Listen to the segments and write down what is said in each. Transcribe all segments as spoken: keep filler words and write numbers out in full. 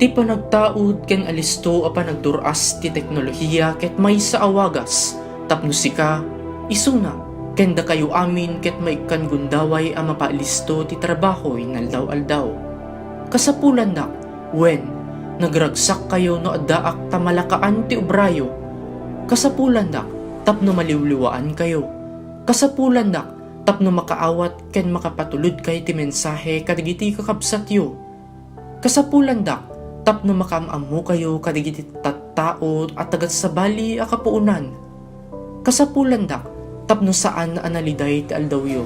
Ti panagtaud ken alisto a panagdur-as ti teknolohiya ket maysa a wagas tapno sika, isuna, ken dakayo amin ket maikkan gundaway a mapaalisto ti trabaho inaldaw-aldaw. Kasapulandak, wen, nagragsakkayo no addaak ta malakaan ti obrayo. Kasapulandak, tapno maliwliwaankayo. Kasapulandak, tapno makaawat ken makapatulodkay ti mensahe kadagiti kakabsatyo. Kasapulandak, tapno makaam-ammokayo kadagiti tattao a taga-sabali a kapuonan. Kasapulandak, tapno saan a naliday ti aldawyo.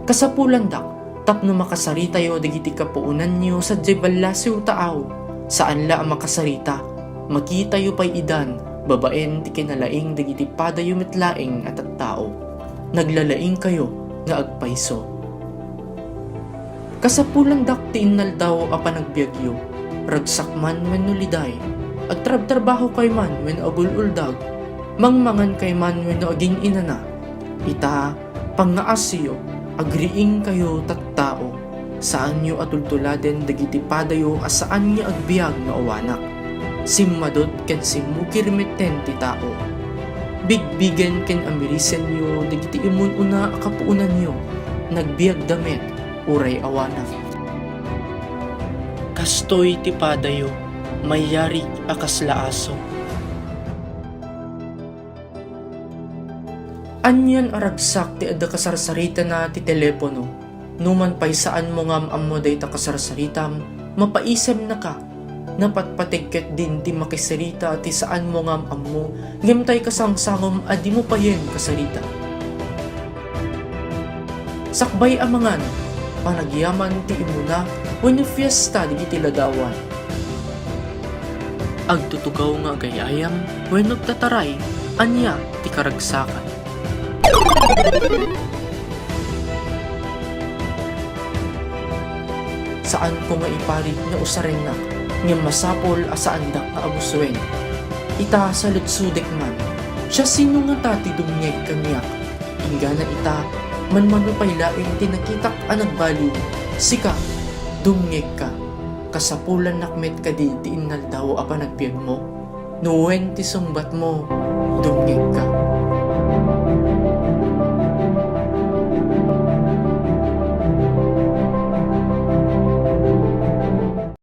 Kasapulandak, tapno makasaritayo dagiti kapuonanyo sadiay ballasiw taaw. Saan la a makasarita, makitayo pay idan babaen ti kinalaing dagiti padayo met laeng a tattao. Naglalaingkayo nga agpayso. Kasapulandak ti innaldaw a panagbiagyo, ragsak man wenno liday, agtrabtrabahokay man wenno agul-uldag, mangmangankay man wenno agin-inana. Ita, pangngaassiyo, agriingkayo tattao. Saanyo a tultuladen dagiti padayo a saan nga agbiag no awanak. Simmadut ken simmukir metten ti tao. Bigbigen ken amirisenyo dagiti immun-una a kapuonanyo, nagbiagda met uray awanak. Kastoy ti padayo, mayarig a kasla aso. Anian a ragsak ti adda kasarsaritana ti telepono. Numan pay saanmo nga am-ammo dayta kasarsaritam, mapaisemnaka. Napatpateg ketdin ti makisarita ti saanmo nga am-ammo, ngem tay kasangsangom a dimo payen kasarita. Sakbay a mangan, panagyaman ti immuna wenno fiesta dagiti ladawan. Agtutugaw nga agay-ayam wenno agtataray, ania ti karagsakan? Saanko nga iparit no usarennak, ngem masapul a saandak nga agusuen. Ita, saludsodek man, siasino ngata ti dumngeg kaniak? Inggana ita, manmano pay laeng ti nakitak a nagbaliw, sika, dumngegka. Kasapulannak met kadi ti innaldaw a panagbiagmo? No wen ti sungbatmo, dumngegka.